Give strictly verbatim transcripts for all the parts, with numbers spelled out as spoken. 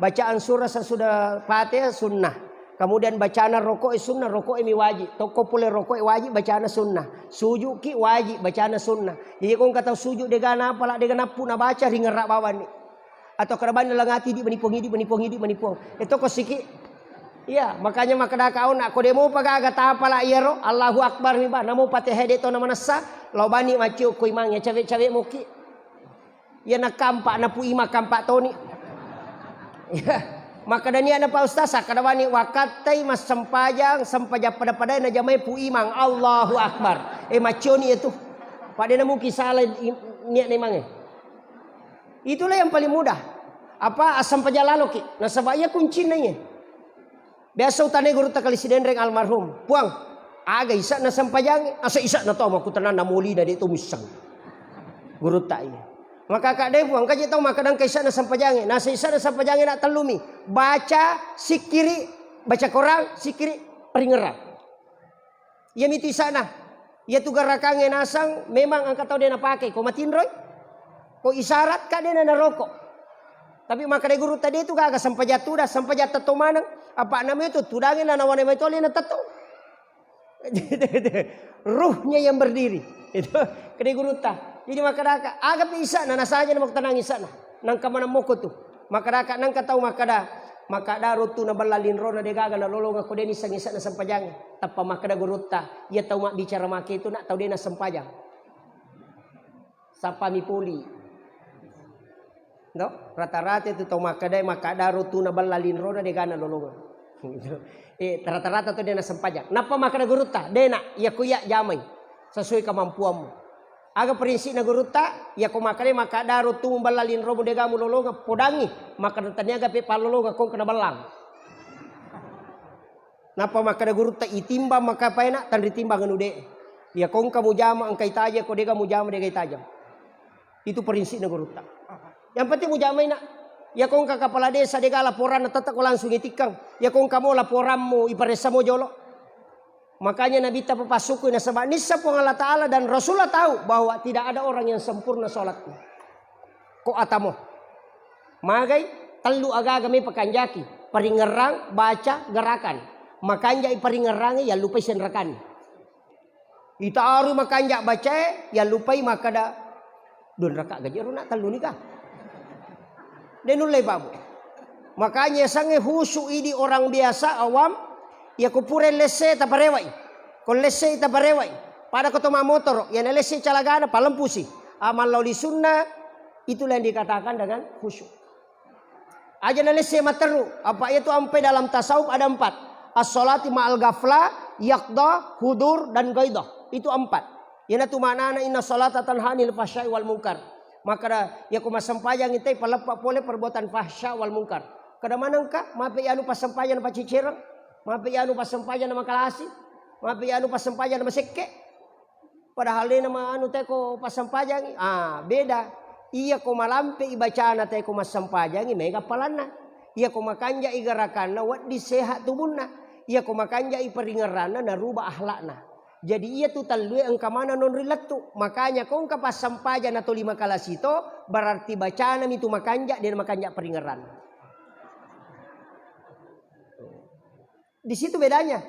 Bacaan surah sesudah Fatihah sunnah. Kemudian bacana rokok sunnah, rokok mi wajib. Tokko pole rokok wajib, bacana sunnah. Sujuki wajib, bacana sunnah. Jadi ko engka tau sujud dega napala, dega nappu nabaca, ringerra bawani. Atau kada bani dalam hati, di mani puang, di mani puang, di mani puang. Itu ko siki. Iya, makanya makkeda kau nak ko demo pagaga tapala iyaro, Allahu Akbar mi ba, namo Fatihah de to na manessa, lao bani maccio ko imang ya cawe-cawe moki. Iya nakampak, napu imang kampak toni. Iya. Makkeda niat na Pak Ustaz, kada bani wakattai massempajang, sempajang pada-pada na jamai pu imang. Allahu Akbar. Eh, maccioni itu. Pada namuki salah i-, niat na imangnge. Itulah yang paling mudah. Apa, assempajang laloki. Nasaba iya kuncinna iya. Biasa utanai gurutta Kali Sidenreng almarhum, "Puang, aga isa'na sempajangnge?" "Asa isa'na tau makkutananna molina de to mussang." Gurutta iya. Maka kak de, "Puang, kaji tau makkadang ka isa'na sempajangnge?" "Nasa isa'na sempajangnge na tellumi. Baca, sikkiri, baca Quran, sikkiri, paringerang." Iyamitu isa'na. Iyatu garakangnge nasang memang engka tau de napake, ko matinroi, ko isyarat ka de na naroko. Tapi makkeda gurutta de tu gaga sempajang tuda, sempajang tetto maneng. Apa namanya tu tudangnge na nawane mai tu alena tetto. Ruhnya yang berdiri. Itu kede gurutta. Jadi makkedaka, aga pi isa'na, nasaja na makkutanang isa'na. Nangka maneng moko tu. Makkedaka nangka tau makkeda, makkeda ruttu na balla linrona de gaga nalolongeng ko de nisseng isa'na sempajangnge. Tappa makkeda gurutta, iya tau mabbicara make tu nak tau de na sempajang. Sappami poli. No? Rata-rata itu tau makkeda, makkeda ruttu na balla linrona de gaga nalolongeng. Eh, rata-rata tu de na sempajang. Nappa makkeda gurutta, de nak, iya ko iya jamai sesuai kemampuanmu. Aga prinsipna gurutta? Iyako makkeda, makkeda ruttu muballa linromu de gaga mulolongeng, podangi. Makkeda taniaga pe pallolongeng, ko engka nabellang. Nappa makkeda gurutta, itimbang maka paena, tanritimbang anu de. Iyako engka mujama, engka itaja, ko de gaga mujama, de gaga itajang. Itu prinsipna gurutta. Yang penting mujamai nak. Iyako engka kepala desa de gaga laporanna, tetap ko langsung itikkang. Iyako engka mo laporanmu, iparessa mo jolo. Makanya Nabitta papassukkui nasaba nissa Puang Allah Ta'ala dan Rasulullah tahu bahwa tidak ada orang yang sempurna sholatnya. Ko atamo. Magai tellu agaga me pakanjaki. Paringerrang, baca, gerakan. Makanjai paringerrangnge, yallupai senrakanni. Itarui makanja bacae, yallupai makkeda, "Dua raka gaji ro nak, tellu nika." De nullei pabu. Makanya yasengnge khusyuk idi orang biasa awam, iyako pura lesse taparewai. Ko lesse taparewai. Pada ko to mammotoro, iyana lesse calagana palempusi. Amal lauli sunnah, itulah yang dikatakan dengan khusyuk. Aja nalesse matteru, apa iyatu ampai dalam tasawuf ada empat. As-sholati ma'al ghaflah, yaqdah, hudur, dan ghaidah. Itu empat. Iyanatu maknana inna sholata tanha 'anil fahsya'i wal munkar. Makkeda, iyako massempajangngi tai paleppa pole perbuatan fahsya wal munkar. Kada manengka, mape iyanu passempajanna pacicereng, mape iyanu passempajanna makalasi, mape iyanu passempajanna masekke. Padahal de nama anu teko passempajangngi. Ah, beda. Iyako malampe i bacana teko massempajangngi, mega palanna. Iyako makanja i gerakanna, wedding sehat tubunna. Iyako makanja i paringerranna, naruba akhlakna. Jadi iyatu tellue engka maneng nonri lettu. Makanya ko engka passempajang na toli makalasi to, berarti bacana mi tu makanja, de makanja paringerranna. Di situ bedanya.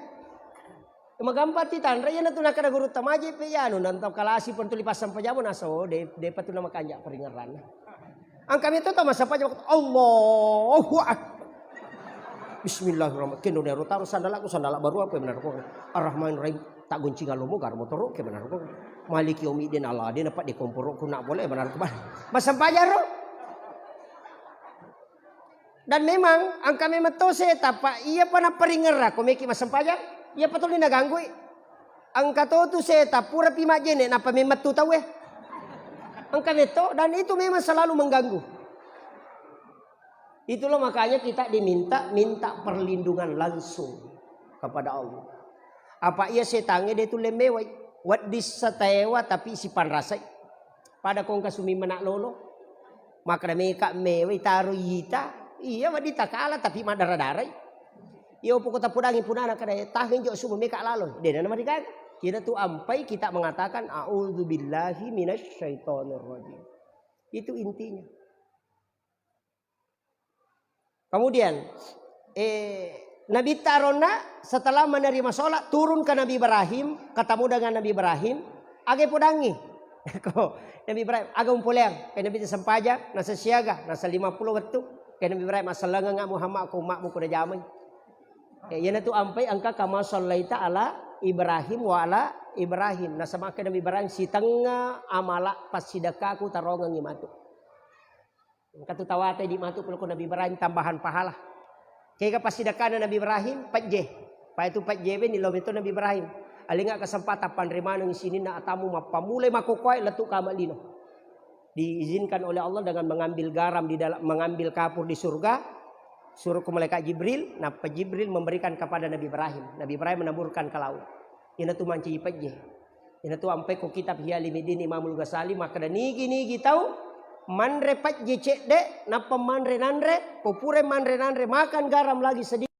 Magampang ti tanra, iyanatu nakkeda gurutta maje pe iyanu, nantau kalasi pun tuli passempajang mo naso, de, depa tu namakanja paringerranna. Engka meto tau massempajang, Allahu Akbar. Bismillahirrahmanirrahim. Kendo nero taro sandalaku, sandala baru apa yang benar kok. Ar-Rahmanirrahim. Tak goncingan lomo gar motoro ke benar kok. Maliki yaumiddin, Allah de napa de komporo ku nak boleh benar kok. Massempajang ro. Dan memang engka memang to seta, pa iyapa napparingerra ko meki massempajang, iyapa tuli naganggui. Engka to tu seta purapi majjene nappa memmettu tauwe. Engka metto, dan itu memang selalu mengganggu. Itulah makanya kita diminta, minta perlindungan langsung kepada Allah. Apa iya setangnge de tulle mewai, wedding sataewa tapi sipanrasai. Pada kongka sumimmenak lolo. Makkeda meka mewai taro ita. Iya, wedding takala tapi maddara-darai. Iya, poko tapodangi punana kada tahenjo sumu meka lalo. Dena namarigaga. Kira tu ampai kita mengatakan, "A'udzubillahi minasyaitonirrajim." Itu intinya. Kemudian, eh, Nabitta aronna setelah menerima sholat, turun ke Nabi Ibrahim, ketemu dengan Nabi Ibrahim, aga podangngi. Ko Nabi Ibrahim, aga umpoleang, ke Nabi sempajang, nasa siaga, nasa lima puluh wettu, ke Nabi Ibrahim, "Masallangengnga Muhammad, ko ummakmu ko najamai." Eh, iyanatu ampai engka kama sallaita ala Ibrahim wa ala Ibrahim. Nasaba ke Nabi Ibrahim, "Sitengnga amala passidekkaku tarongengngi matu." Engka tu tawate di matu pole ko Nabi Ibrahim tambahan pahala. Kega passidekkana Nabi Ibrahim? Pejje. Paitu pejje beni lo meto Nabi Ibrahim. Alinga kesempatan panre maneng sininna atammu mappamulai makkokkoe lettu kama lino. Diizinkan oleh Allah dengan mengambil garam di dalam, mengambil kapur di surga, suruh ke malaikat Jibril, nappa Jibril memberikan kepada Nabi Ibrahim. Nabi Ibrahim menaburkan ke laut. Iyanatu mancaji pejje. Iyanatu ampai ko kitab Ihya Ulumuddin Imamul Ghazali makkeda, nigi-nigi tau manre pejje cedde, nappa manre nanre, ko pura manre nanre, makan garam lagi sedikit.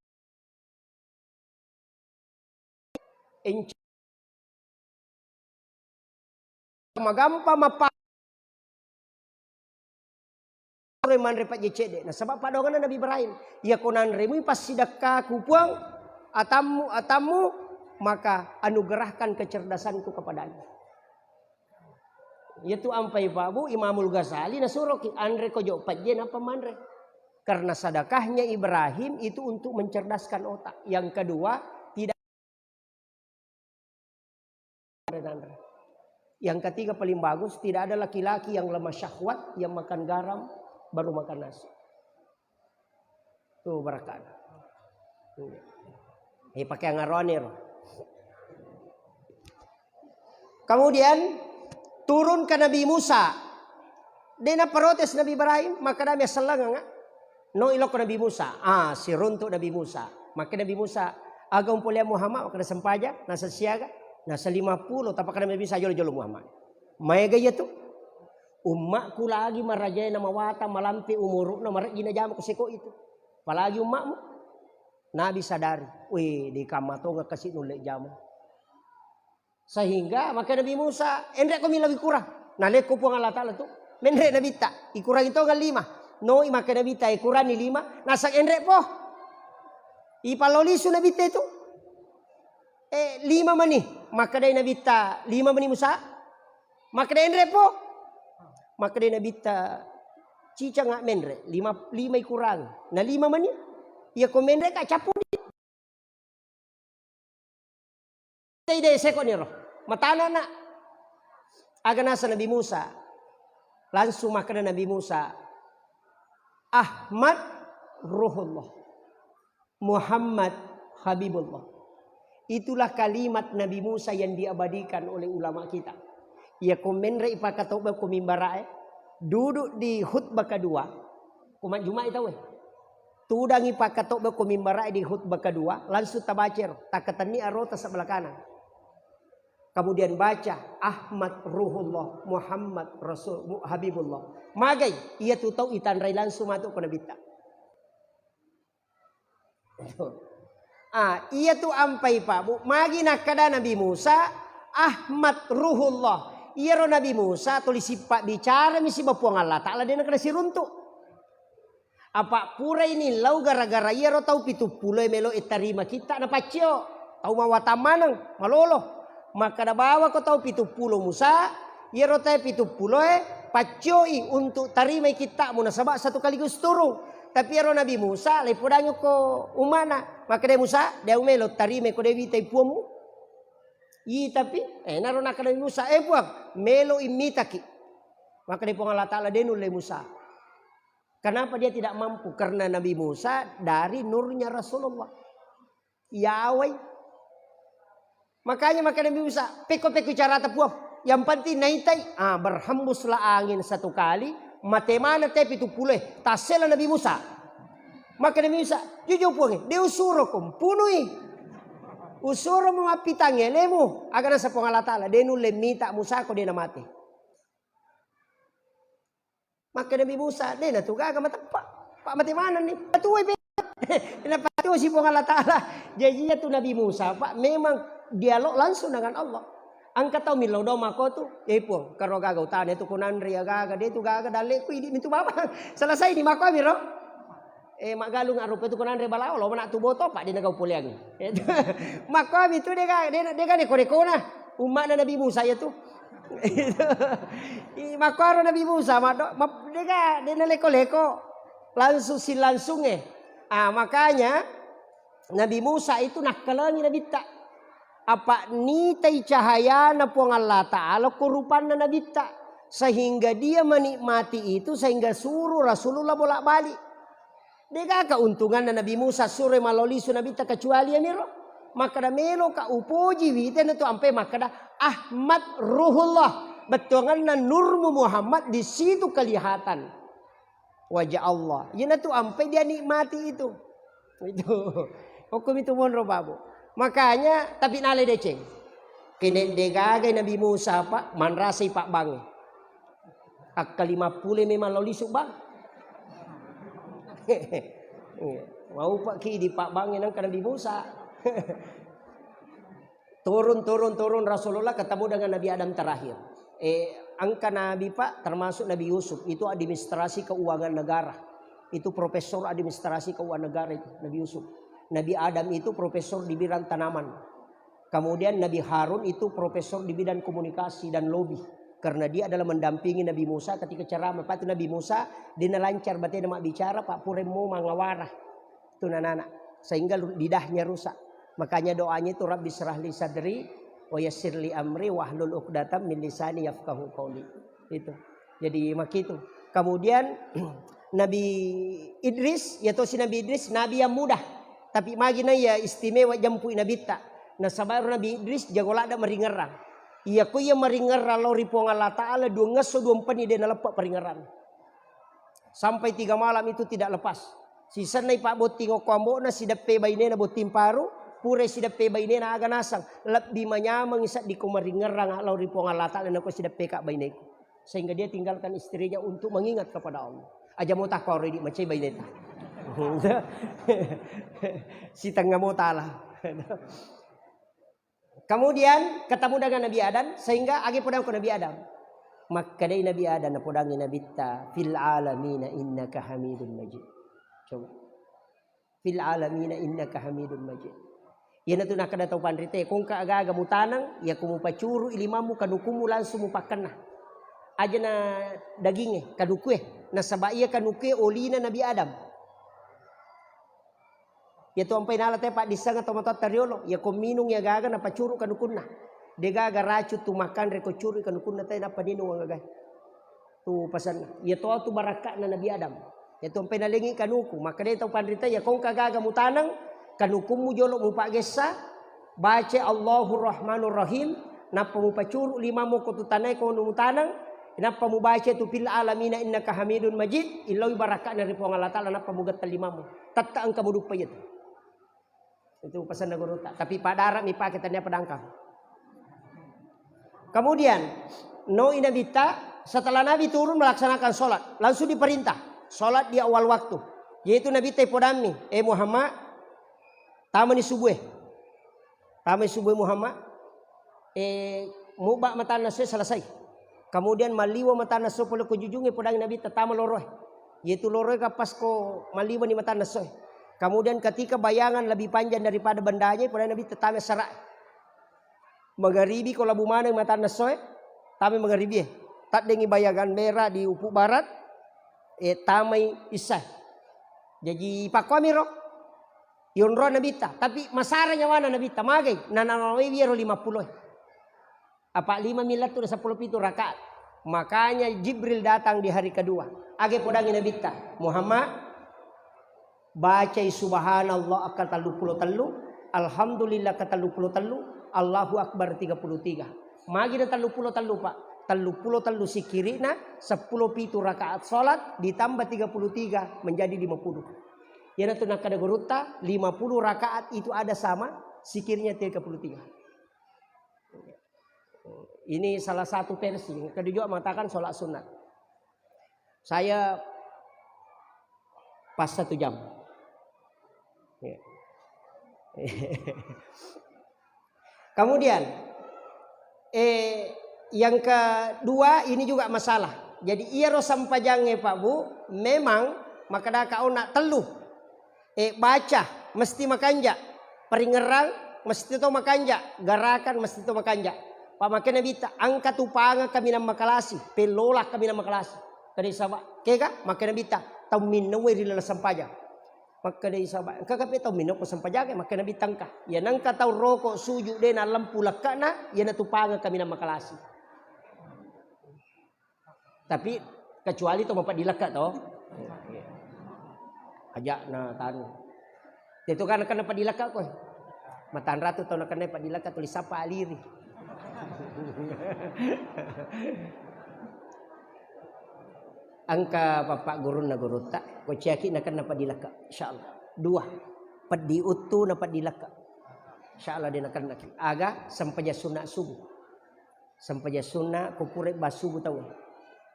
Enc-, magampang mappa-, manre pejje cedde. Nasaba paddoangenna Nabi Ibrahim, "Iyako nanremui passidekkaku Puang, atammu, atammu, maka anugerahkan kecerdasanku kepadanya." Iyatu ampai Pak Bu, Imamul Ghazali nasuroki, anre ko jo pejje nappa manre. Karena sedekahnya Ibrahim itu untuk mencerdaskan otak. Yang kedua, tidak nanre-nanre. Yang ketiga paling bagus, tidak ada laki-laki yang lemah syahwat, yang makan garam, baru makan nasi. Tuh, barakana. Eh, pakai angaroane ro. Kemudian turun ke Nabi Musa. De naprotes Nabi Ibrahim, makkeda, "Miassellengengnga." No ilokko Nabi Musa. Ah, siruntu Nabi Musa. Makkeda Nabi Musa, "Aga umpoleang Muhammad?" Makkeda, "Sempajang." Nasa siaga? Nasa lima puluh. Tapakkeda Nabi Musa, "Jolo-jolo Muhammad. Maega iyatu? Ummakku lagi marajae namawatang malampe umuru'na, marejji najama ko seko itu. Apalagi ummakmu." Nabi sadari, "Weh, de kamma tonga kasi nulle jama." Sehingga makkeda Nabi Musa, "Enrekko millau ikurang." Nalekko Puang Allah Ta'ala tu, menre Nabitta, ikurangi tongeng lima. Noi makkeda Nabitta, "Ikuranni lima." Naseng enrekpo. Ipallau lisu Nabitta itu. Eh, lima mani. Makkedai Nabitta, "Lima mani Musa." Makkeda, "Enrekpo." Makkeda Nabitta, "Cicanga menre, lima, lima ikurangi. Na lima mani. Iyako menreka cappuni." Tei de seko niro. Matana na. Aga nasa Nabi Musa. Langsung makkeda Nabi Musa, "Ahmad Ruhullah. Muhammad Habibullah." Itulah kalimat Nabi Musa yang diabadikan oleh ulama kita. Iyako menre ipakatobba ko mimbara'e, duduk di khutbah kedua, ko majjumai tauwe. Tudangi pakatobba ko mimbara'e di khutbah kedua, langsung tabaca ro, takatenni arota sebelah kanan. Kemudian baca, "Ahmad Ruhullah, Muhammad Rasul, Mu-, Habibullah." Magai, iyatu tau itanrai langsung matu ko Nabitta. Ah, iyatu ampai Pak Bu, magi nakkeda Nabi Musa, "Ahmad Ruhullah." Iyaro Nabi Musa tuli sipabbicara mi siba Puang Allah Ta'ala, de nakkeda siruntu. Apa purai nillau gara-gara iyaro tau pitu pulo e melo e tarima kitta napaccio. Tau mawatang maneng, malolo. Makkeda, "Bawako tau pitu pulo Musa, iyaro tau pitu pulo e paccioi untuk tarimai kitta'mu nasaba satu kaligus turung." Tapi iyaro Nabi Musa, laipodangi ko ummana. Makkeda Musa, "De au melo tarimai ko de witai puammu." Itapi, eh, naro nakkeda Nabi Musa, "Eh Puang, melo immitaki." Makkeda Puang Allah Ta'ala, "De nulle Musa." Kenapa dia tidak mampu? Karena Nabi Musa dari nurnya Rasulullah. Yawai. Makanya makkeda Nabi Musa, "Pekko-pekko carata Puang. Yang penting naitai." Ah, berhembuslah angin satu kali, mate maneng te pitu pulo e. Tassela Nabi Musa. Makkeda Nabi Musa, "Jujur Puang, de usuroko mpunui. Usuromo mappitangngi alemu." Aga nasa Puang Allah Ta'ala, "De nulle mita Musa ko de namate." Makkeda Nabi Musa, "De natu gaga mateppa. Pak mate manenni. Patuai pe." Napatuai si Puang Allah Ta'ala. Jadi iyatu Nabi Musa, Pak, memang dialog langsung dengan Allah. Engka tau millau doa mako tu, "Eh Puang, karo gaga utana itu kunanri agaga, de tu gaga dalleku idi mintu baba." Selesai di mako amiro. Eh, maggalung arupa itu kunanre balawo, lo mana tu boto, Pak, dia nagau poleang. Makkomi tu dega, dega, dega neko-nekona. Umma'na Nabi Musa ya tu. I, makkoro Nabi Musa, maddo, ma-, dega, dena leko-leko. Langsung si langsung eh. Ah, makanya Nabi Musa itu nakkalengi Nabitta. Apa nitai cahayana Puang Allah Ta'ala ko rupanna Nabitta. Sehingga dia menikmati itu, sehingga suruh Rasulullah bolak-balik. Dega keuntunganna Nabi Musa suro malao lisu Nabitta kecuali amiro. Makkeda, "Meloka upoji witena tu ampe makkeda, Ahmad Ruhullah, bettuanganna nurmu Muhammad di situ kelihatan wajah Allah." Iyanatu ampe dia nikmati itu. Itu. Hukum itu monro, Pak, Bu. Makanya, tapi nale deceng. Kene degagai Nabi Musa, Pak, manrasai Pak Bang. Akka lima puluh memang lao lisu, Bang. Iya. Mau Pak ki di Pak Bang yang kena Nabi Musa. Turun, turun, turun Rasulullah ketemu dengan Nabi Adam terakhir. Eh, angka Nabi, Pak, termasuk Nabi Yusuf, itu administrasi keuangan negara. Itu profesor administrasi keuangan negara itu, Nabi Yusuf. Nabi Adam itu profesor di bidang tanaman. Kemudian Nabi Harun itu profesor di bidang komunikasi dan lobby. Karena dia adalah mendampingi Nabi Musa ketika ceramah. Patu Nabi Musa, dia lancar batena mabbicara, Pak, pura mau mangawara. Itu anak-anak. Sehingga lu-, lidahnya rusak. Makanya doanya itu, "Rabbi syrah li sadri, wa yassir li amri, wahlul uqdatam min lisani yafqahu qauli." Itu. Jadi, makitu. Kemudian, Nabi Idris, ya tosi Nabi Idris, Nabi yang mudah. Tapi magi na ya istimewa jampui Nabitta. Nasaba Nabi Idris jago ladda maringerrang. Iya ko iya maringerrang lao ri Puang Allah Ta'ala, dua ngesso, dua mpeni de naleppa paringerrang. Sampai tiga malam itu tidak lepas. Sisennai pabbotting okko ambo'na, sideppe bainena botting paru, pura sideppe bainena aga nasang. Lebbi manyameng seddi ko maringerrang lao ri Puang Allah Ta'ala nako sideppe ka baineku. Sehingga dia tinggalkan istrinya untuk mengingat kepada Allah. Aja mota koro idi macai baineta. Sitengnga mota lah. Kemudian ketemu dengan Nabi Adam, sehingga agi podang ko Nabi Adam. Makkedai Nabi Adam, napodangi Nabitta, "Fil alamina innaka hamidun majid." Coba. "Fil alamina innaka hamidun majid." Iyanatu nakkeda tau panrita, "Kongka aga-aga mutaneng, iya ko mupacuru ilimammu kanukummu langsung mupakkenna. Aja na dagingnge, kanukue. Nasaba iya kanukue olina Nabi Adam." Iyatu ampai nala te paddisseng tomatoatta riolo, iya ko minung iya gaga napacuru kanukunna. De gaga racun tu makkanre ko curu kanukunna te nappa ninung agaga. Tu pasanna. Iyatu tu barakka'na Nabi Adam. Iyatu ampai nalengi kanuku. Makkeda tau panrita, iya kongka gaga mutaneng, kanukummu jolo mupagessa, baca Allahur Rahmanur Rahim, nappa mupacuru limammu ko tu tanae ko mutaneng, nappa mubaca tu fil alamina innaka hamidun majid, illoi barakka'na ri Puang Allah Ta'ala, nappa mugetta limammu. Tette engka muduppa iyatu. Itu pesanna gurutta. Tapi pada araq mipake, tania pedangkang. Kemudian, noi Nabitta, setelah Nabi turun melaksanakan sholat, langsung diperintah sholat di awal waktu. Yaitu Nabitta ipodammi, "Eh Muhammad, tamani subuh eh. Tamani subuh eh Muhammad. Eh, mubba matanna essoe selesai. Kemudian malliwa matanna esso pole ko jujungnge," podangi Nabitta, "Tama loroe." Yaitu loroe kappas ko malliwani matanna essoe. Kemudian ketika bayangan lebih panjang daripada bendanya, podangi Nabitta, "Tama sara." Magaribi ko labu maneng matanna essoe, tamai magaribie. Taddengi bayangan merah di ufuk barat, eh, tamai isya. Jadi pakkuamiro. Yonro Nabitta, tapi masara nyawana Nabitta, magai nananawewi ero lima puluh. Apa lima millettu na seppulo pitu rakaat. Makanya Jibril datang di hari kedua. Age podangi Nabitta, "Muhammad, bacai subhanallah akka telluppulo tellu, alhamdulillah akka telluppulo tellu, Allahu Akbar tiga puluh tiga." Magi na telluppulo tellu, Pak? Telluppulo tellu sikiri'na, seppulo pitu rakaat salat ditambah tiga puluh tiga menjadi lima puluh. Iyanatu nakkeda gurutta, lima puluh rakaat itu ada sama sikirnya tiga puluh tiga. Ini salah satu versi. Yang kedua juga mengatakan sholat sunat. Saya pas satu jam. Ya. Kemudian, eh, yang kedua ini juga masalah. Jadi, iyaro sempajangnge, Pak Bu, memang makkedaka onna tellu. Eh, baca mesti makanja, paringerrang mesti to makanja, garakan mesti to makanja. Pa makkeda Nabitta, engka tupangeng kaminang makalasi, pellola kaminang makalasi. Kada saba, kega? Makkeda Nabitta, tau minnaui ri laleng sempajang. Makkeda saba, engka kape tau minna ko sempajang, makkeda Nabitta engka. Ya nengka tau roko suju de nalempu lekkana, ya natupangeng kaminang makalasi. Tapi kecuali to mapaddi lekka to. Aja na tanu. Itu kan kena paddi lekka ko. Matanra tu tau nakenna paddi lekka tuli sapa aliri. Engka papa gurunna gurutta, ko ciaki nakenna paddi lekka, insyaallah. Dua, peddi uttu na paddi lekka. Insyaallah de nakennaki. Aga sempajang sunna subuh. Sempajang sunna ko pura bassubu tau.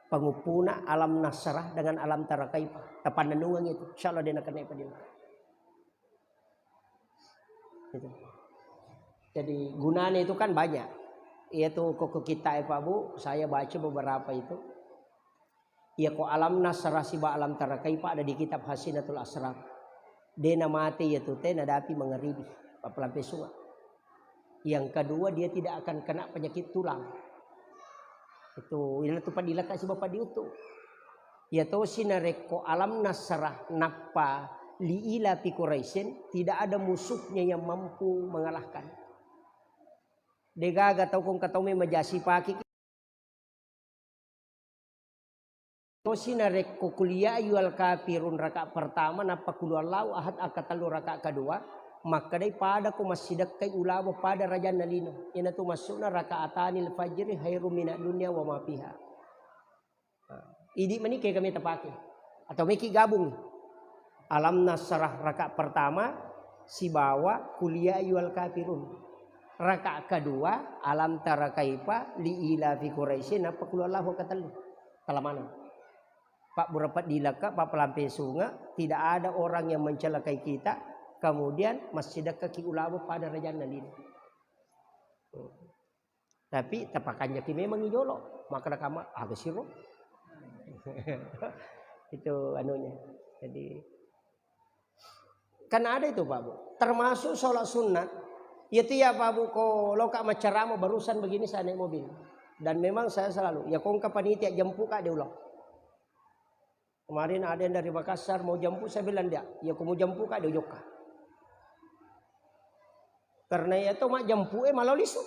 Panguppuna alam nasrah dengan alam tara kaifa. Tapannennungeng itu. Insyaallah de nakenna padilla. Itu. Jadi gunanya itu kan banyak. Iya tu koko kita ya Pak Bu, saya baca beberapa itu. Iya ko alam nasrah siba alam tara kaifa ada di kitab Hasinatul Asrar. De namate iya tu te nadapi mangaribi. Pappelampe sunga. Yang kedua, dia tidak akan kena penyakit tulang. Itu, ina tu paddi lekka siba paddi uttu. Iya tosi narekko alam nasrah nappa li ila fi Quraisyin, tidak ada musuhnya yang mampu mengalahkan. Degaga tau kong katau memang jasi paki. Tosi narekko kuliah ayyuhal kafirun raka pertama, nappa qul huwallahu ahad akka tellu raka kedua, makkedai pada ko massidekkai ulama pada rajanna lino. Iyanatu maksudna rakaatanil fajri khairum minad dunya wa ma fiha. Nah, idi mani kega meta pake atau meki gabung. Alam nasrah raka pertama sibawa kuliah ayyuhal kafirun. Raka kedua alam tara kaifa li ila fi Quraisyin nappa qul huwallahu katellu. Tala maneng. Pak bura peddi lekka, pak pelampe sunga, tidak ada orang yang mencelakai kita, kemudian massidekka ki ulama pada rajanna lino. Tapi tapakanjaki memang i jolo. Makkeda kamma, aga siro? Itu anunya. Jadi, kan ada itu, Pak Bu. Termasuk sholat sunat. Iya tu ya, Pak Bu, ko loka maccarama barusan begini saya naik mobil. Dan memang saya selalu, ya kongka panitia jempuka de ulo. Kemarin ada yang dari Makassar mau jemput, saya bilang, "Ndak, iya ko mau jemput ka de ujokka." Karena iya to majjemput e malo lisu.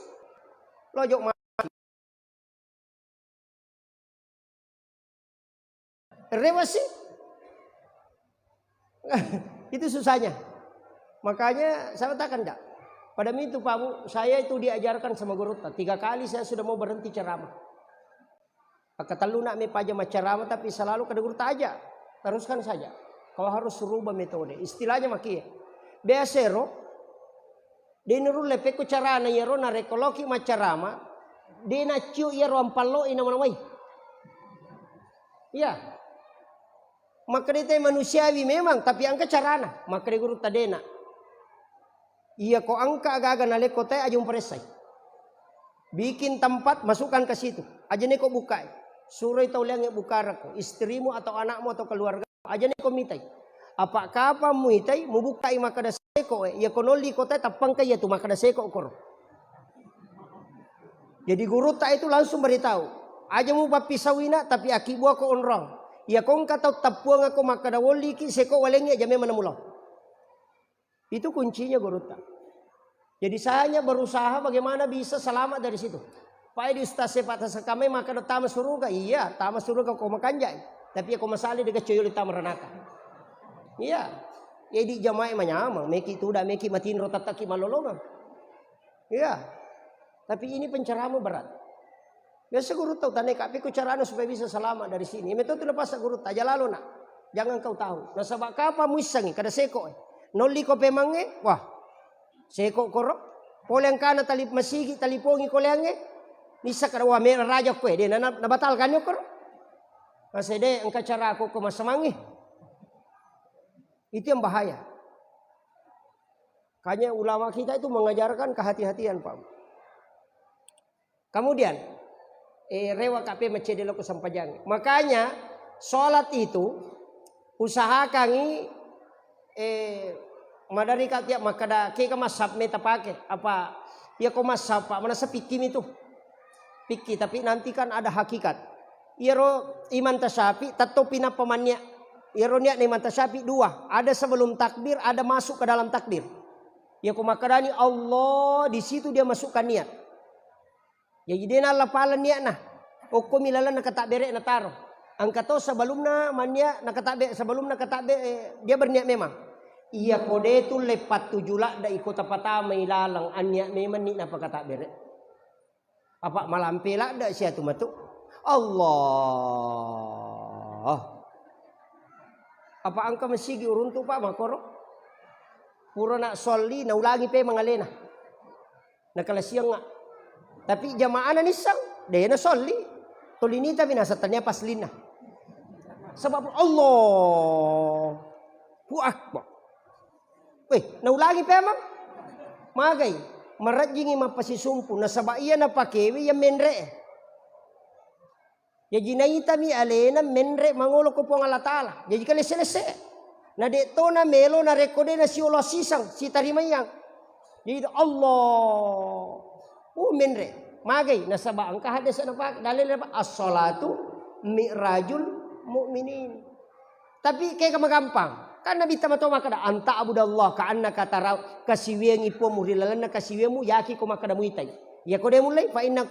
Lojok ma-, rewasi. Itu susahnya. Makanya saya katakan, "Ndak." Pada itu, Pak Bu, saya itu diajarkan sama gurutta. Tiga kali saya sudah mau berhenti ceramah. Akkatellu nak mepaja maccarama, tapi selalu kada guru taja. Teruskan saja. Kau harus rubah metode. Istilahnya makie. Biasa ro, de nurulle pekko carana iyaro narekko loki maccarama, de naccio iyaro ampallo i nama-namai. Iya. Makkeda te manusiawi memang, tapi engka carana. Makkeda guru tadena. Iya ko engka aga-aga nalekko tae aja muparessai. Bikin tempat, masukkan ke situ. Aja neko bukai. Suroi tau liangnge bukarakko, istrimu atau anakmu atau keluarga. Aja neko mitai. Apa kapang muitai, mubukai makkeda seko e. Iya ko nolli ko tae tappangka iya tu makkeda seko koro. Jadi gurutta itu langsung beritahu, aja mupappisauina, tapi akibua ko onrong. Iya ko engka tau tappuang ako makkeda wolliki seko walengnge aja memang namulo. Itu kuncinya gurutta. Jadi saya hanya berusaha bagaimana bisa selamat dari situ. Pak di Ustaz Sepak Tasakamai makkeda tama suruga, iya tama suruga ko makanjai. Tapi ko masali de gaccoyoli tama ranaka. Iya. Jadi jamae manyamang, meki tuda, meki matinro tattaki malolongeng. Iya. Tapi ini penceramah berat. Biasa guru tau tane kapi ku carana supaya bisa selamat dari sini. Meto tu lepas guru taja lalo nak. Jangan kau tahu. Nasaba kapang muissangi kada seko e. Nolli ko pemangnge, wah. Seko koro. Pole engkana tali masigi talipongi koleangnge. Nissa kada wah mera raja ko e. De na, na batalkan koro. Masede engka cara ko ko masamangi. Itu yang bahaya. Makanya ulama kita itu mengajarkan kehati-hatian, Pak. Kemudian, eh, rewa kape macede loko sempajang. Makanya sholat itu usahakangi Eh, maderri ka tiap makkeda, kega mazhab me tapake? Apa iya ko mazhab, Pak, manessa fikih mi tu. Fikih, tapi nanti kan ada hakikat. Iyaro Imam Tasyafi tettopi nappa manniat. Iyaro niatna Imam Tasyafi dua, ada sebelum takbir, ada masuk ke dalam takbir. Iya ko makkedani Allah, di situ dia masukkan niat. Jaji de nallapaleng niatna. Okkomi lalenna katabbere'na taro. Engka to sebelumna manniat nakatabbe, sebelumna katabbe, eh, dia berniat memang. Iya ko de tulle pattuju ladde iko tapatamai laleng, anniat memanni napakatabbere. Apa malampe ladde siatu matu. Allah. Apa engka masigi uruntu, Pak, makkoro? Pura nak solli, naulangi pemeng alena. Nakalasiangnga. Tapi jamaahna nisseng, de nasolli. Tuli nita binasa tania paslinna. Sebab Allahu Akbar. Weh, naulangi pemeng. Magai, marejjingi mappasisumpu. Nasaba iya napakewe iya menre. Jaji naitami alena menre mangolo ko Puang Allah Ta'ala. Jaji kalesse-lesse. Na de tona melo narekko de nasiolo siseng, sitarimayang. Jadi Allah. Uh, menre. Magai, nasaba engka hadis napake. Dalil apa? As-salatu mi'rajul mu'minin. Tapi kega magampang. Kan Nabi tama to makkeda, "Anta abudallah ka annaka tarau." Kasiwiangi Puangmu ri lalenna kasiwianmu, yaki ko makkeda muitai. Iya ko de mullei, fa inna,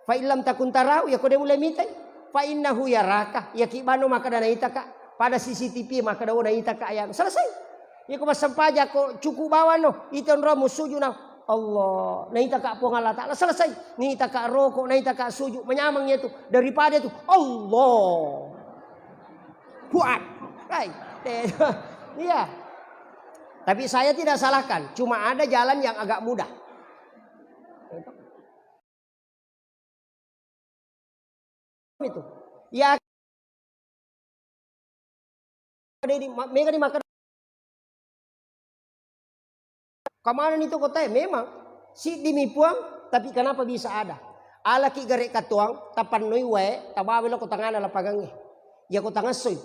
fa illam takun tarau, iya ko de mullei mitai, fa innahu yaraka. Yaki bano makkeda naitaka. Pada C C T V makkeda, "Oh, naitaka ya." Selesai. Iya ko massempajang ko cukup bawano, ita onromu sujud na Allah, naitaka Puang Allah Ta'ala, selesai. Naitaka roko, naitaka sujud, manyameng itu daripada itu Allah. Kuat. Hai. Eh, iya. Tapi saya tidak salahkan, cuma ada jalan yang agak mudah. Itu. Ya. Mega di makan. Kamanani to kotae? Memang siddi mi Puang, tapi kenapa bisa ada? Alaki gare katuang, tapannoi wae, tabawa lo ko tangana lapangangnge. Iya ko tangassoi.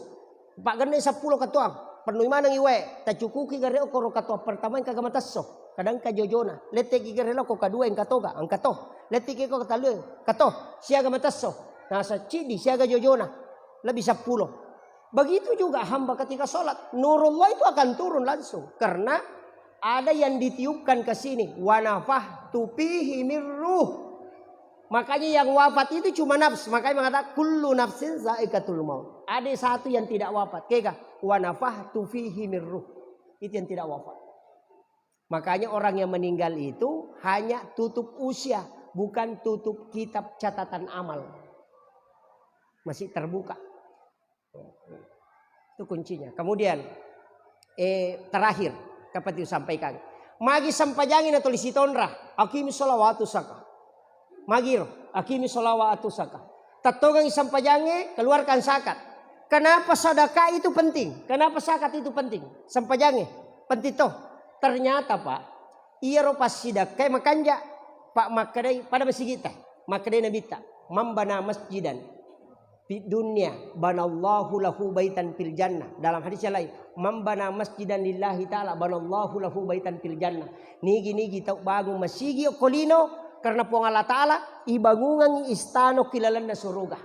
Pagenne seppulo katuang, pennoi manengi wae, tacukuki gare okoro katuang pertama engka gama tesso, kadang ka jojona. Letteki gare lo ko kadua engka toga, engka to. Letteki ko katallu, engka to. Siaga matesso. Nasa ciddi siaga jojona. Lebih seppulo. Begitu juga hamba ketika sholat, nurullah itu akan turun langsung. Karena ada yang ditiupkan ke sini, "Wa nafakhtu fihi min ruh." Makanya yang wafat itu cuma nafs. Makanya mengatakan, "Kullu nafsin zaikatul maut." Ada satu yang tidak wafat. Kega? "Wa nafakhtu fihi min ruh." Itu yang tidak wafat. Makanya orang yang meninggal itu hanya tutup usia, bukan tutup kitab catatan amal. Masih terbuka. Itu kuncinya. Kemudian, eh, terakhir, dapat disampaikan. Magi sempajangi na tulis sitonra, aqimi sholawatu saka. Magiro, aqimi sholawatu saka. Tattongengi sempajange, keluarkan zakat. Kenapa sedekah itu penting? Kenapa zakat itu penting? Sempajange penting toh. Ternyata, Pak, iyaro passidekkae makanja. Pak, makkedai pada masigitta, makkedai Nabitta, "Man bana masjidan fid dunya banallahu lahu baitan fil jannah." Dalam hadis yang lain, "Man bana masjidan lillahi ta'ala banallahu lahu baitan fil jannah." Nigi-nigi tau bangung masigi okko lino karena Puang Allah Ta'ala, ibangungengi istana ki lalenna suruga.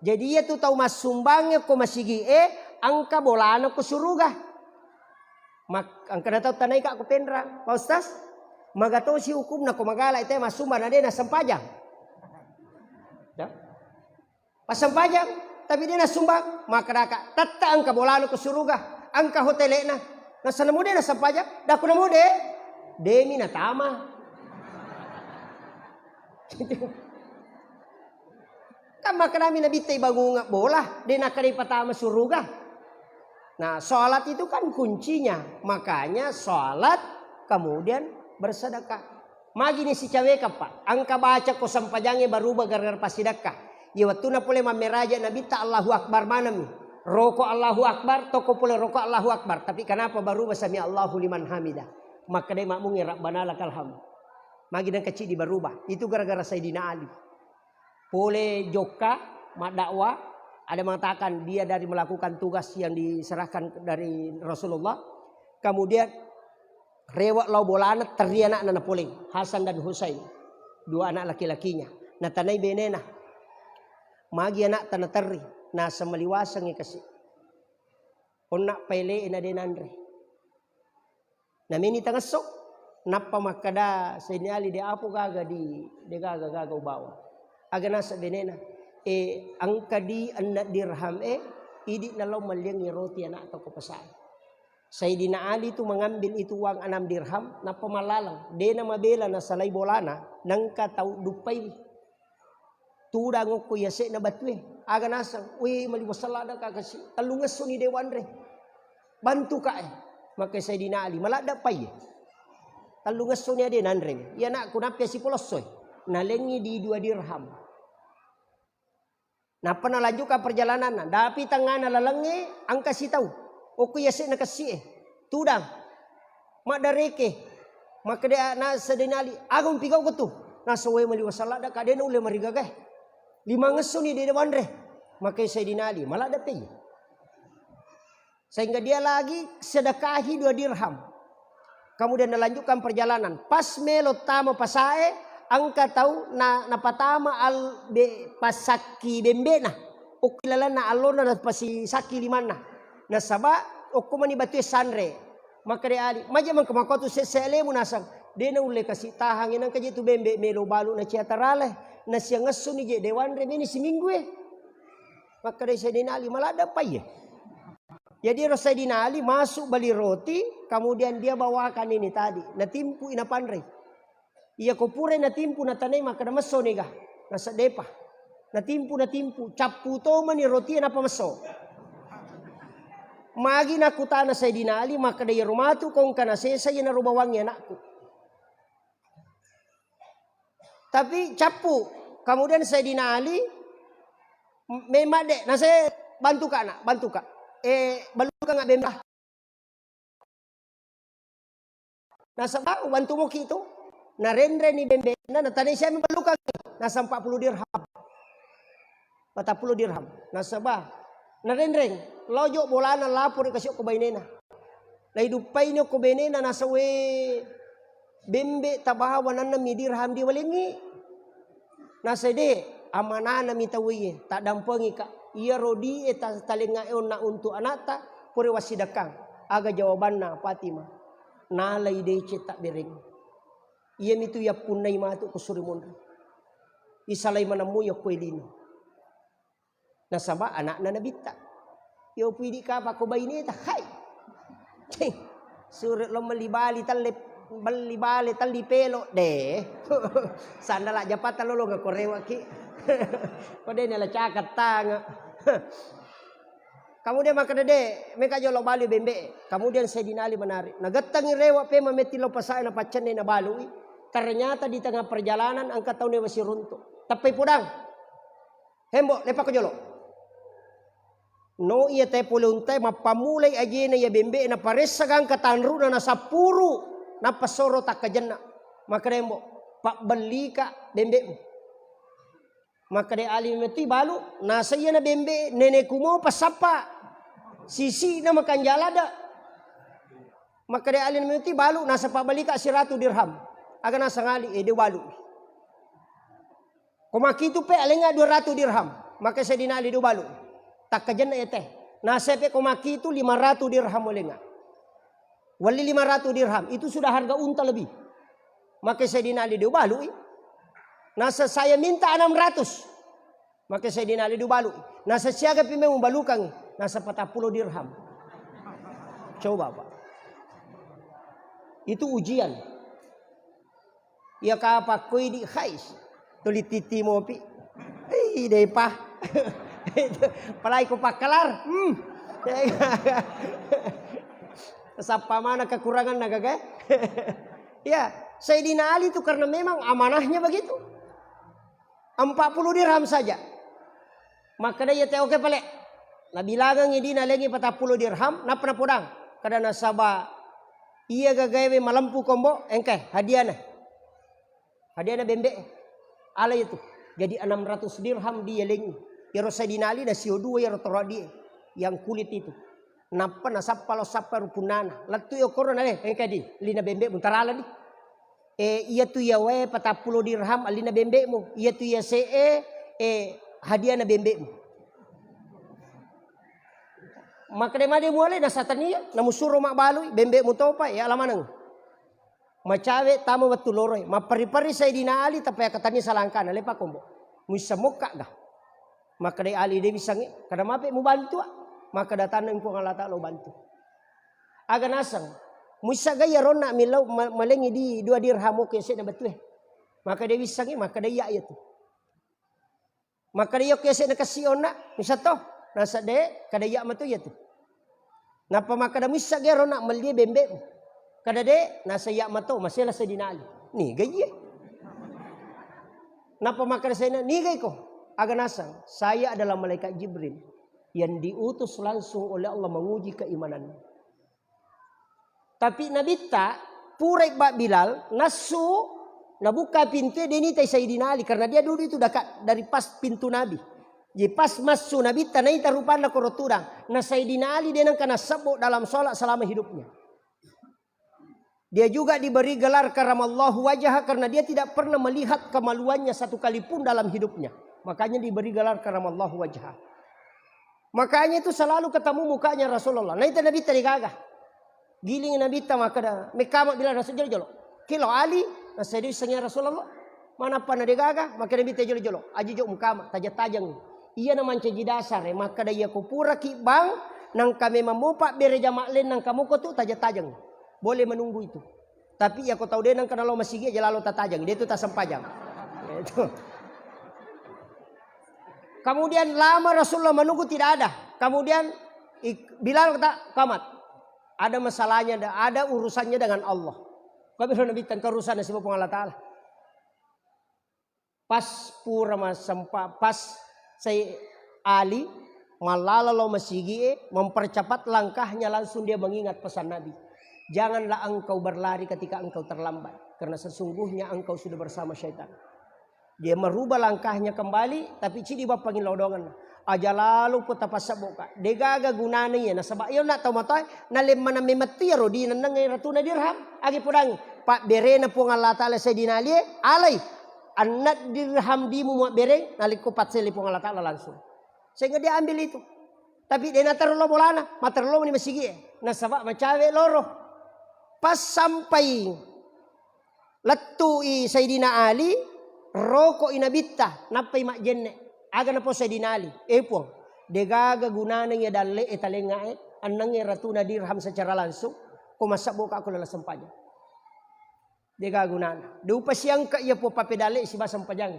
Jadi iya tu tau massumbangnge ko masigi e, engka bolana ko suruga. Mak-, engka na tau tanaika ko Penrang, "Pak Ustaz, maga tosi hukumna ko magala ite massumbang na de nassempajang?" Ya. Passempajang, tapi de nassumbang, makkedaka, "Tette engka bolana ko suruga, engka hotele'na." Nasanna mode nassempajang, dakku na mode, demi natama. Kan makkedami Nabitta, "Ibangungeng bola, de nakkedai patama suruga." Nah, sholat itu kan kuncinya. Makanya sholat, kemudian bersedekah. Magini sicawekang, Pak. Engka baca ko sempajangnge baruba gara-gara passidekka. Iya wettunna pole mammeraja Nabitta Allahu Akbar manengmi. Roko Allahu Akbar, toko pole roko Allahu Akbar. Tapi kenapa baruba sami Allahu liman hamidah? Makkedai makmungnge Rabbana lakal hamd. Magi nengka ciddi baruba. Itu gara-gara Sayyidina Ali. Pole jokka, maddakwah, ada mengatakan dia dari melakukan tugas yang diserahkan dari Rasulullah. Kemudian rewe' lao bolana, terri ana'na napolei, Hasan dan Husain, dua anak laki-lakinya. Natanai benena, magi ana'ta naterri, naseng maliwasengngi kasi. Onna paele'e na de' nanre. Nameni tangesso, nappa makkeda Sayyidina Ali, "De' apo gaga di, de' gaga-gaga ubawa." Aga naseng benena, "E, engka di enneng dirham e, idi' nalao melliangngi roti ana'ta ko pasae." Sayyidina Ali tu mengambil itu uang enam dirham, nappa mallaleng. De' namabela nasalai bolana, nengka tau duppaiwi. Tudang okko yase'na batue. Aga naseng, "We, maliwaseng ladde' ka kasi, tellungessoni de' wanre. Bantu ka e." Makke Sayyidina Ali, "Maladde' paiye. Tellungessoni ade' nanre. Iya ana'ku nappi sipolossoi." Nalengngi di dua dirham. Nappa nalanjutkan perjalananna. Dapi tengngana lalengnge, engka sitau. Okko yase'na kessi'e. Tudang. Maddareke. Makkeda na Sayyidina Ali, "Aga mupigauko tu?" Naseng, "We, maliwaseng ladde' ka, de' naulle marigagae. Limangessoni de' wanre." Makke Sayyidina Ali, "Maladde' paiye." Sehingga dia lagi sedekahi dua dirham. Kemudian nalanjutkan perjalanan. Pas melo tama pasae, engka tau na, napatama al-, be-, pasakki bembe'na. Okko lalenna allona napasisakki limanna. Nasaba okko mani batue sanre. Makkeda Ali, "Maja mengka makotu sesse alemu?" Naseng, "De' naulle kasi tahangngi, nengka je tu bembe' melo balu' na ciatarale. Nasiangessoni je de' wanre meni siminggu e." Makkeda Sayyidina Ali, "Maladde' paiye." Jadi ero Sayyidina Ali masuk beli roti, kemudian dia bawakan ini tadi, natimpu i napanrei. Iya ko purai natimpu, natanai, makkeda, "Messo niga?" Naseng, "De'pa." Natimpu, natimpu, cappu tomani rotie nappa messo. Magi nakkutana Sayyidina Ali, makkeda, "Iyaro matu ko engka nasesa, iyanaro bawangngi anakku." Tapi cappu. Kemudian Sayyidina Ali, memang de', nase, "Bantu ka, nak, bantu ka. Eh, balukang bembe." Nasaba ubantu moki tu. Narenreni bembe'na, natanai siami balukang. Naseng empat puluh dirham. Patappulo dirham. Nasaba narenreng, lojo bolana lapor kasi okko bainena. Naiduppaini okko bainena, naseng, "We, bembe' tabawa nannemi dirham diwalengngi." Naseng, "De', amanana mi tauwe iye, taddampengika. Iyaro di e ta-, talengnga e onna untu' ana'ta, pura wassidakkang." Aga jawabanna Fatimah? "Nalai deceng tabbereng. Iyamitu yappunnai matu ko suri monri. Isalai manammu yokko e lino." Nasaba ana'na Nabitta. Yo pidi kapang ko baineta, hai. Cih, sure lo melli bali telle, melli bale telli pelo, de. Sandala japatta lolonga ko rewaki. Ko de nala cakang tanga. Kemudian makkeda, "De, meka jolo balu bembe." Kemudian Sayyidina Ali menarik. Nagettangi rewa pe mametti lo pasae, napaccenne, nabalui. Ternyata di tengah perjalanan engka tau newa siruntu. Teppai podang. "Hembo, leppako jolo." No iya tae pole untae, mappammulai ajena iya bembe, naparessa gangka tanru'na, nasappuru, nappa soro takkajenna. Makkeda, "Hembo, pabbellika bembe'mu." Makkeda Ali, "Metti balu." Nasa iyana bembe, "Nenekku mo passappa. Sisi'na makanjala da." Makkeda Ali, "Metti balu." Nasa pabbellika siratu dirham. Aga naseng Ali, "Eh, de balu." Ko makkitu pe alengnga dua ratu dirham. Makkeda Sayyidina Ali, "De balu. Takkajenna iya te." Nasepe ko makkitu lima ratu dirham alengnga. Wali lima ratu dirham, itu sudah harga unta lebih. Makkeda Sayyidina Ali, "De balu i." Nasa, "Saya minta enam ratus." Makkeda Sayyidina Ali, "De balu i." Nasa, "Siaga pi memang balukangngi?" Nasa, "Patappulo dirham." Coba, Pak. Itu ujian. Iya kapang ko idi, hais. Tuli titi mopi. Ih, depa. Apalagi ko pakkalar. Hmm. Sappa mana kekuranganna gaga. Ya, Sayyidina Ali itu karena memang amanahnya begitu. Empat puluh dirham saja. Makkeda iya te, "Oke pale." Nabilangengngi di, nalengngi patappulo dirham, nappa napodang. Kada nasaba iya gagaewe malempu kombo, engkae hadiana. Hadiana bembe. Ala itu. Jadi enam ratus dirham dialengngi. Iyaro Sayyidina Ali nasio dua iyaro toroadie yang kulit itu. Nappa nasappa lao sappa rupunnana. Lettu i okkoro nale, engka di, lina bembe'mu tarala di. E, iyatu iya wae patappulo dirham allina bembe'mu. Iyatu iya se'e, e, hadiana bembe'mu. Makkeda made muale nasatania, namusuro mabbalui, bembe'mu topa, ya ala maneng. Macawe tama wettu loroe, mapperi-peri Sayyidina Ali, tappa yakkatanni salangkana, lepa kombo. Muissa mokka ga? Makkedai Ali, de wissangnge, kada mape mubantua? Makkeda tanna Puang Allah Ta'ala ubantu. Aga naseng, muissa ga iya ronna millau ma-, malengi di dua dirham oke yase'na bettue? Makkeda de wissangnge, makkeda iya iyatu. Makkeda, "Iya, okko yase'na kessi onna, misa to?" Nasa, "De', kada iya mato iyatu." Nappa makkeda, "Muissa gero nak mellie bembe'mu?" Kada, "De'," nasa, "Iya mato, masela Sayyidina Ali." Niga iye? Nappa makkeda Sayyidina, "Niga iko?" Aga nasang, "Saya adalah malaikat Jibril yang diutus langsung oleh Allah menguji keimananmu." Tapi Nabitta, purai ba Bilal, nassu, nabukka pintu, de nitai Sayyidina Ali, karena dia duduk itu dekat dari pas pintu Nabi. Jadi pas massu Nabitta, naita rupanna koro tudang. Na Sayyidina Ali, de nengka nasebbo dalam sholat selama hidupnya. Dia juga diberi gelar karamallahu wajah karena dia tidak pernah melihat kemaluannya satu kali pun dalam hidupnya. Makanya diberi gelar karamallahu wajah. Makanya itu selalu ketemu mukanya Rasulullah. Naita Nabitta degaga. Giling Nabitta makkeda, mekkama Bilal, nasa jolo-jolo. Kilo Ali, nasa de wissengngi Rasulullah. Manappa na degaga, makkeda Nabitta jolo-jolo. Aji jo mukama, tajang-tajang. Iya na mancaji dasar, eh, makkeda iya ko puraki bang, nangka memang mopa bere jama len, nangka moko tu tajang-tajang. Boleh menunggu itu. Tapi iya ko tau de nengka nalo masigi aja lalo tatajang, de tu tasempajang. Itu. Kemudian lama Rasulullah menunggu tidak ada. Kemudian ik-, Bilal kata, "Kamat. Ada masalahnya, ada urusannya dengan Allah." Kami Nabi tentang urusan nasib Puang Allah Ta'ala. Pas pura masempa, pas sai Ali mallala lao masigi'e, mempercepat langkahnya, langsung dia mengingat pesan Nabi. "Janganlah engkau berlari ketika engkau terlambat, karena sesungguhnya engkau sudah bersama syaitan." Dia merubah langkahnya kembali, tapi cidi bappangin lodongan. Aja lalo ko tapassebboka. Degaga gunana iya, nasaba iya na tau matoa, nalemmana memettu iyaro di nennengnge ratuna dirham. Agi podang, pabberena Puang Allah Ta'ala Sayyidina Ali, alai. Anna dirham dimu muabbereng, nalikko paccelle Puang Allah Ta'ala langsung. Sehingga dia ambil itu. Tapi de naterro lo bolana, materro lo ni masigi e. Nasaba macawe loro. Pas sampai lettu i Sayyidina Ali, roko i Nabitta, nappai majjenne. Aga napo Sayyidina Ali, "Eh Puang, degaga gunana iya dalle e talenga e, annangnge ratuna dirham secara langsung, ko massebboka ko lala sempajang." Dega gunana. Dupa siangka iya po papedalle siba sempajang.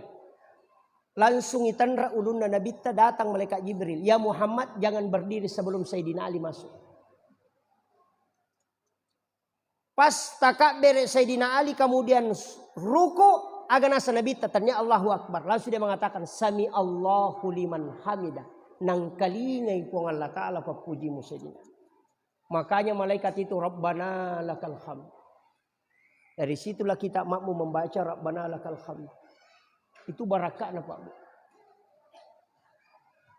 Langsung itenra ulunna Nabitta, datang malaikat Jibril, "Ya Muhammad, jangan berdiri sebelum Sayyidina Ali masuk." Pas takabbere Sayyidina Ali, kemudian s-, ruku, aga nasa Nabitta, tania Allahu Akbar. Langsung dia mengatakan, "Sami Allahu liman hamida." Nangkalingai Puang Allah Ta'ala pappujimu Sayyidina Ali. Makanya malaikat itu, "Rabbana lakal hamd." Dari situlah kita makmum membaca, "Rabbana lakal hamd." Itu barakakna, Pak, Bu.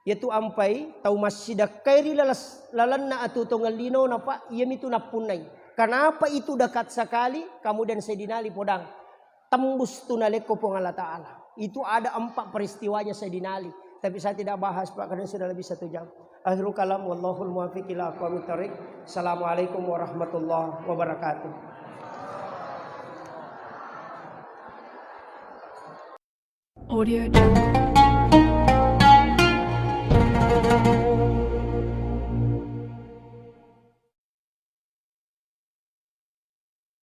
Yaitu ampai tau massidakkai ri lalas-, lalenna atuo tongeng linona, Pak, iyamitu nappunnai. Kenapa itu dekat sekali? Kemudian Sayyidina Ali podang, tembus tu nalekko Puang Allah Ta'ala. Itu ada empat peristiwanya Sayyidina Ali. Tapi saya tidak bahas, Pak, karena sudah lebih satu jam. Akhirul kalam, wallahul muwaffiq ila aqwamit thariq. Assalamualaikum warahmatullahi wabarakatuh. Audio Jungle.